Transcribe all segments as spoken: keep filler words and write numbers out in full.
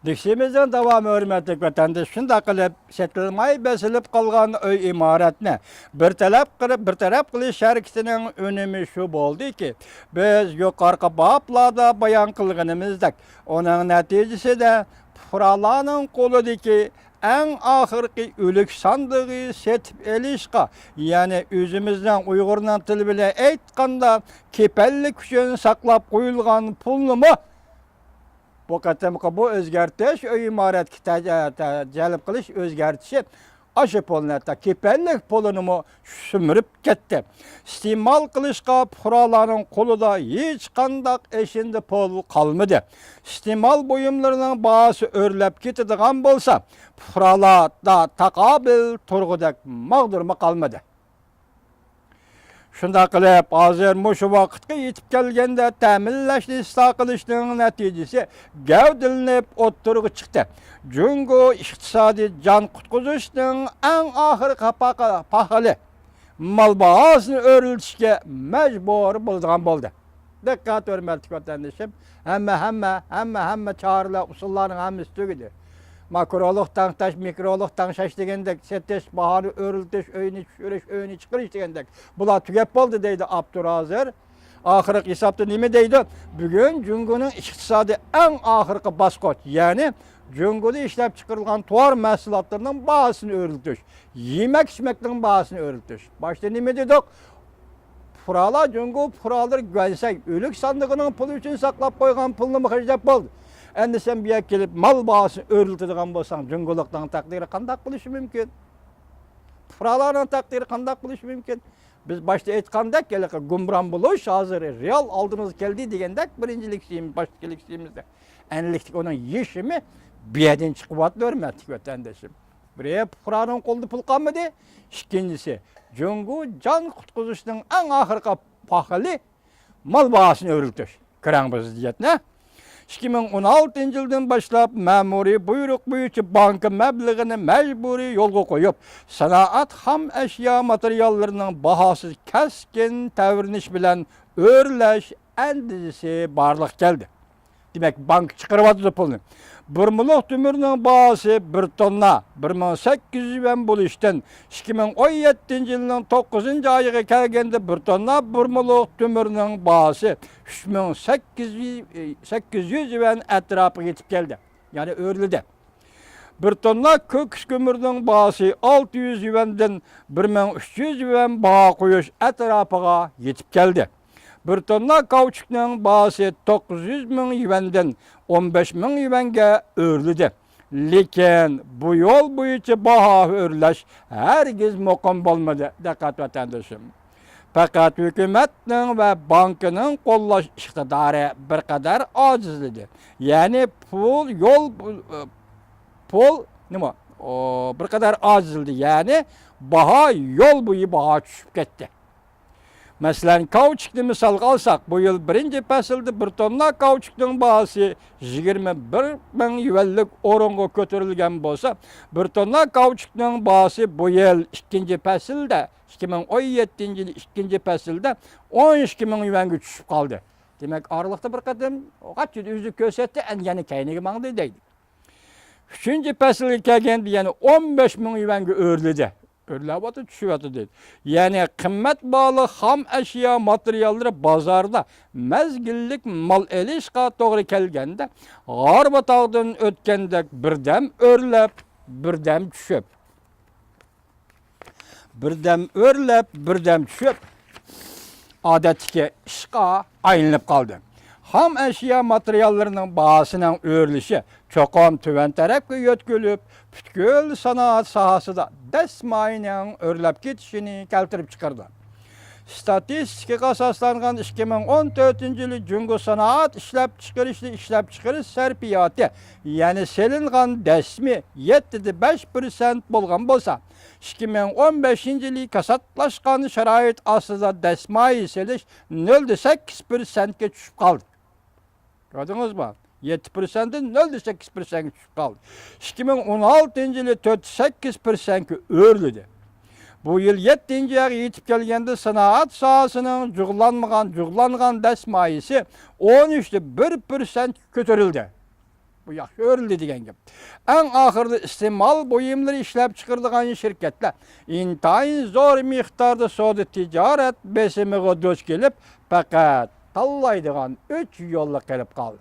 دېيىشىمىزنىڭ داۋامى، ھۆرمەتلىك ۋەتەنداش، شۇنداق قىلىپ سېتىلماي بېسىلىپ قالغان ئۆي ئىمارەتنى بىر تەرەپ قىلىپ، بىر تەرەپ قىلىش ھەرىكىتىنىڭ ئۈنۈمى شۇ بولدىكى، بىز يۇقىرىقى بابلاردا بايان قىلغىنىمىزدەك، ئۇنىڭ نەتىجىسىدە پۇقرالارنىڭ قولىدىكى ئەڭ ئاخىرقى ئۆلۈك ساندۇقى سېتىپ ئېلىشقا، يەنى ئۆزىمىزنىڭ ئۇيغۇرنىڭ تىلى بىلەن ئېيتقاندا، كېپەنلىك ئۈچۈن ساقلاپ قويۇلغان پۇلنىمۇ بۇ قېتىمقى بۇ ئۆزگەرتىش، ئۆي ئىمارەتكە تە-، تە-، جەلپ قىلىش ئۆزگەرتىشى ئاشۇ پۇلنى، ھەتتا كېپەنلىك پۇلىنىمۇ سۈمۈرۈپ كەتتى. ئىستېمال قىلىشقا پۇقرالارنىڭ قولىدا ھېچقانداق ئېشىندى پۇل قالمىدى. ئىستېمال بۇيۇملىرىنىڭ باھاسى ئۆرلەپ كېتىدىغان بولسا، پۇقرالاردا تاقابىل تۇرغۇدەك ماغدۇرمۇ قالمىدى. شۇنداق قىلىپ، ھازىر مۇشۇ ۋاقىتقا يېتىپ كەلگەندە، تەمىنلەشنى ئىسلاھ قىلىشنىڭ نەتىجىسى گەۋدىلىنىپ ئوتتۇرىغا چىقتى. جۇڭگو ئىقتىسادىي جان قۇتقۇزۇشنىڭ ئەڭ ئاخىرقى پاقا-، پاخىلى مال باھاسىنى ئۆرلىتىشكە مەجبۇر بولىدىغان بولدى. دىققەت، ھۆرمەتلىك ۋەتەندىشىم، ھەممە، ھەممە، ھەممە، ھەممە چارىلەر، ئۇسۇللارنىڭ ھەممىسى تۈگىدى. ماكرولۇق تەڭشەش، مىكرولۇق تەڭشەش دېگەندەك، سېتىش، باھانى ئۆرلىتىش، ئۆينى چۈشۈرۈش، ئۆينى چىقىرىش دېگەندەك، بۇلار تۈگەپ بولدى دەيدۇ ئاپتور ھازىر. ئاخىرقى ھېسابتا نېمە دەيدۇ؟ بۈگۈن جۇڭگونىڭ ئىقتىسادى ئەڭ ئاخىرقى باسقۇچ، يەنى جۇڭگودا ئىشلەپچىقىرىلغان تاۋار مەھسۇلاتلىرىنىڭ باھاسىنى ئۆرلىتىش، يېمەك-ئىچمەكنىڭ باھاسىنى ئۆرلىتىش. باشتا نېمە دېدۇق؟ پۇقرالار، جۇڭگو پۇقرالىرى گۇەنسەي ئۆلۈك ساندۇقىنىڭ پۇلى ئۈچۈن ساقلاپ قويغان پۇلنىمۇ خەجلەپ بولدى. ئەمدى سەن بۇ يەرگە كېلىپ مال باھاسىنى ئۆرلىتىدىغان بولساڭ، جۇڭگولۇقنىڭ تەقدىرى قانداق بولۇشى مۇمكىن؟ پۇقرالارنىڭ تەقدىرى قانداق بولۇشى مۇمكىن؟ بىز باشتا ئېيتقاندەك، ھېلىقى گۇمران بولۇش ھازىر رېئال ئالدىمىزغا كەلدى دېگەندەك، بىرىنچىلىك شېئىمىز، باشتىكى شېئىمىزدە. ئەنلىكتىكى ئۇنىڭ يېشىمى بۇ يەردىن چىقىۋاتىدۇ، ھۆرمەتلىك ۋەتەندىشىم. بىرى، پۇقرانىڭ قولىدا پۇل قالمىدى. ئىككىنچىسى، جۇڭگو جان قۇتقۇزۇشنىڭ ئەڭ ئاخىرقى پاخىلى مال باھاسىنى ئۆرلىتىش. كۆرەڭ بۇ زىددىيەتنى. ئىككى مىڭ ئون ئالتىنچى يىلدىن باشلاپ مەمۇرىي بۇيرۇق بويىچە بانكا مەبلىغىنى مەجبۇرىي يولغا قويۇپ، سانائەت خام ئەشيا ماتېرىياللىرىنىڭ باھاسى كەسكىن تەۋرىنىش بىلەن ئۆرلەش ئەندىزىسى بارلىققا كەلدى. دېمەك، بانكا چىقىرىۋاتىدۇ پۇلنى. بۇرمىلۇق تۆمۈرنىڭ باھاسى بىر توننا بىر مىڭ سەككىز يۈز يۈەن بولۇشتىن، ئىككى مىڭ ئون يەتتىنچى يىلنىڭ توققۇزىنچى ئايىغا كەلگەندە، بىر توننا بۇرمىلۇق تۆمۈرنىڭ باھاسى ئۈچ مىڭ سەككىز يۈز، سەككىز يۈز يۈەن ئەتراپىغا يېتىپ كەلدى. يەنى ئۆرلىدى. بىر توننا كۆكس كۆمۈرنىڭ باھاسى ئالتە يۈز يۈەندىن بىر مىڭ ئۈچ يۈز يۈەن باھا قويۇش ئەتراپىغا يېتىپ كەلدى. بىر توننا كاۋچۇكنىڭ باھاسى توققۇز يۈز مىڭ يۈەندىن ئون بەش مىڭ يۈەنگە ئۆرلىدى. لېكىن بۇ يول بويىچە باھا ئۆرلەش ھەرگىز مۇقىم بولمىدى، دىققەت ۋەتەندىشىم. پەقەت ھۆكۈمەتنىڭ ۋە بانكىنىڭ قوللاش ئىقتىدارى بىر قەدەر ئاجىزلىدى. يەنى پۇل يول، پۇل نېمە؟ ئو، بىر قەدەر ئاجىزلىدى. يەنى باھا يول بويى باھا چۈشۈپ كەتتى. مەسىلەن، كاۋچۇكنى مىسالغا ئالساق، بۇ يىل بىرىنچى پەسىلدە بىر توننا كاۋچۇكنىڭ باھاسى يىگىرمە بىر مىڭ يۈەنلىك ئورۇنغا كۆتۈرۈلگەن بولسا، بىر توننا كاۋچۇكنىڭ باھاسى بۇ يىل ئىككىنچى پەسىلدە، ئىككى مىڭ ئون يەتتىنچى يىل ئىككىنچى پەسىلدە ئون ئىككى مىڭ يۈەنگە چۈشۈپ قالدى. دېمەك، ئارىلىقتا بىر قېتىم قانچە ئۆزى كۆرسەتتى، ئەمدى يەنە كەينىگە ماڭدى دەيدۇ. ئۈچىنچى پەسىلگە كەلگەندە يەنە ئون بەش مىڭ يۈەنگە ئۆرلىدى. ئۆرلەۋاتىدۇ، چۈشۈۋاتىدۇ. يەنى قىممەت باھالىق خام ئەشيا ماتېرىياللىرى بازاردا مەزگىللىك مال ئېلىشقا توغرا كەلگەندە، غاربا تاغدىن ئۆتكەندەك بىردەم ئۆرلەپ، بىردەم چۈشۈپ، بىردەم ئۆرلەپ، بىردەم چۈشۈپ، ئادەتتىكى ئىشقا ئايلىنىپ قالدى. خام ئەشيا ماتېرىياللىرىنىڭ باھاسىنىڭ ئۆرلىشى چوقۇم تۆۋەن تەرەپكە يۆتكىلىپ، پۈتكۈل سانائەت ساھەسىدە دەسمايىنىڭ ئۆرلەپ كېتىشىنى كەلتۈرۈپ چىقىرىدۇ. ئىستاتىستىكىغا ئاساسلانغان ئىككى مىڭ ئون تۆتىنچى يىلى جۇڭگو سانائەت ئىشلەپچىقىرىشى، ئىشلەپچىقىرىش سەرپىياتى، يەنى سېلىنغان دەسمى يەتتىدە بەش پىرسەنت بولغان بولسا، ئىككى مىڭ ئون بەشىنچى يىلى كاساتلاشقان شارائىت ئاستىدا دەسمايە سېلىش نۆلدە سەككىز پىرسەنتكە چۈشۈپ قالدى. كۆردىڭىزمۇ؟ يەتتە پىرسەنتتىن نۆلدە سەككىز پىرسەنتكە چۈشۈپ قالدى. ئىككى مىڭ ئون ئالتىنچى يىلى تۆتتە سەككىز پىرسەنتكە ئۆرلىدى. بۇ يىل يەتتىنچى ئايغا يېتىپ كەلگەندە، سانائەت ساھەسىنىڭ جۇغلانمىغان، جۇغلانغان دەسمايىسى ئون ئۈچتە بىر پىرسەنتكە كۆتۈرۈلدى. بۇ ياخشى ئۆرۈلدى دېگەن گەپ. ئەڭ ئاخىرىدا ئىستېمال بۇيۇملىرى ئىشلەپچىقىرىدىغان شىركەتلەر ئىنتايىن زور مىقداردا سودا تىجارەت بېسىمىغا دۇچ كېلىپ، پەقەت تاللايدىغان ئۈچ يوللا قېلىپ قالدى.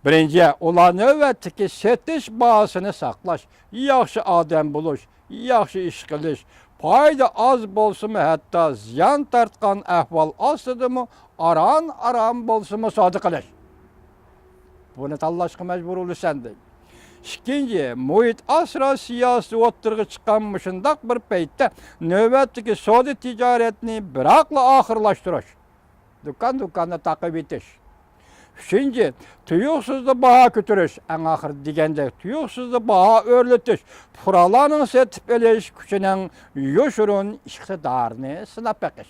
بىرىنچى، ئۇلار نۆۋەتتىكى سېتىش باھاسىنى ساقلاش، ياخشى ئادەم بولۇش، ياخشى ئىش قىلىش، پايدا ئاز بولسىمۇ، ھەتتا زىيان تارتقان ئەھۋال ئاستىدىمۇ ئاران-ئاران بولسىمۇ سودا قىلىش. بۇنى تاللاشقا مەجبۇر بولىسەن دەيدۇ. ئىككىنچى، مۇھىت ئاسراش سىياسىتى ئوتتۇرىغا چىققان مۇشۇنداق بىر پەيتتە نۆۋەتتىكى سودا تىجارەتنى بىراقلا ئاخىرلاشتۇرۇش. دۇكان دۇكاندا تاقىۋېتىش. ئۈچىنچى، تۇيۇقسىزلا باھا كۆتۈرۈش. ئەڭ ئاخىرىدا دېگەندەك، تۇيۇقسىزلا باھا ئۆرلىتىش، پۇقرالارنىڭ سېتىپ ئېلىش كۈچىنىڭ يوشۇرۇن ئىقتىدارىنى سىناپ بېقىش.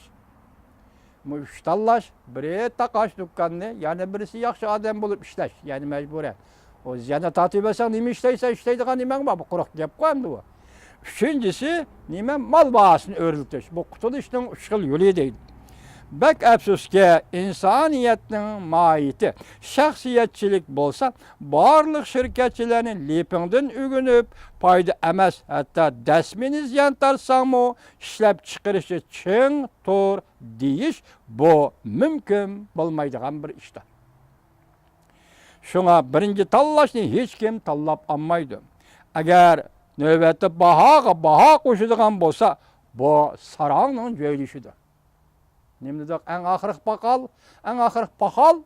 بۇ ئۈچ تاللاش، بىرى تاقاش دۇكاننى، يەنە بىرسى ياخشى ئادەم بولۇپ ئىشلەش، يەنى مەجبۇرەن. ئۇ زىياننى تارتىۋەرسەڭ، نېمە ئىشلەيسەن، ئىشلەيدىغان نېمەڭ بار، بۇ قۇرۇق گەپقۇ ئەمدى بۇ. ئۈچىنچىسى، نېمە، مال باھاسىنى ئۆرلىتىش. بۇ قۇتۇلۇشنىڭ ئۈچ خىل يولى دەيدۇ. بەك ئەپسۇسكى، ئىنسانىيەتنىڭ ماھىيىتى شەخسىيەتچىلىك بولسا، بارلىق شىركەتچىلەرنى لېپىڭدىن ئۆگىنىپ، پايدا ئەمەس، ھەتتا دەسمىنى زىيان تارتساڭمۇ، ئىشلەپچىقىرىشى چىڭ تۇر دېيىش، بۇ مۇمكىن بولمايدىغان بىر ئىشتۇر. شۇڭا بىرىنچى تاللاشنى ھېچكىم تاللاپ ئالمايدۇ. ئەگەر نۆۋەتتە باھاغا باھا قوشىدىغان بولسا، بۇ ساراڭنىڭ جۆيلۈشىدۇر. نېمە دېدۇق؟ ئەڭ ئاخىرقى پاقال، ئەڭ ئاخىرقى پاقال،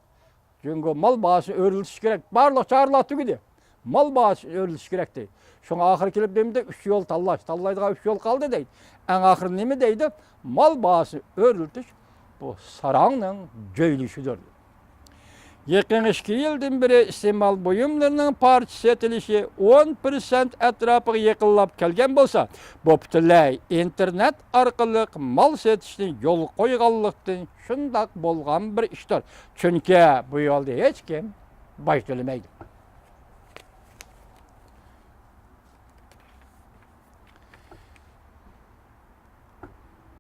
جۇڭگو مال باھاسىنى ئۆرلىتىش كېرەك. بارلىق چارىلەر تۈگىدى. مال باھاسىنى ئۆرلىتىش كېرەك دەيدۇ. شۇڭا ئاخىرى كېلىپ نېمە دېدى؟ ئۈچ يول تاللاش، تاللايدىغان ئۈچ يول قالدى دەيدۇ. ئەڭ ئاخىرى نېمە دەيدۇ؟ مال باھاسىنى ئۆرلىتىش، بۇ ساراڭنىڭ جۆيلۈشىدۇر. يېقىنقى ئىككى يىلدىن بېرى ئىستېمال بۇيۇملىرىنىڭ پارچە سېتىلىشى ئون پىرسەنت ئەتراپىغا يېقىنلاپ كەلگەن بولسا، بۇ پۈتۈنلەي ئىنتېرنېت ئارقىلىق مال سېتىشنى يولغا قويغانلىقتىن شۇنداق بولغان بىر ئىشتۇر. چۈنكى بۇ يولدا ھېچكىم باج تۆلىمەيدۇ.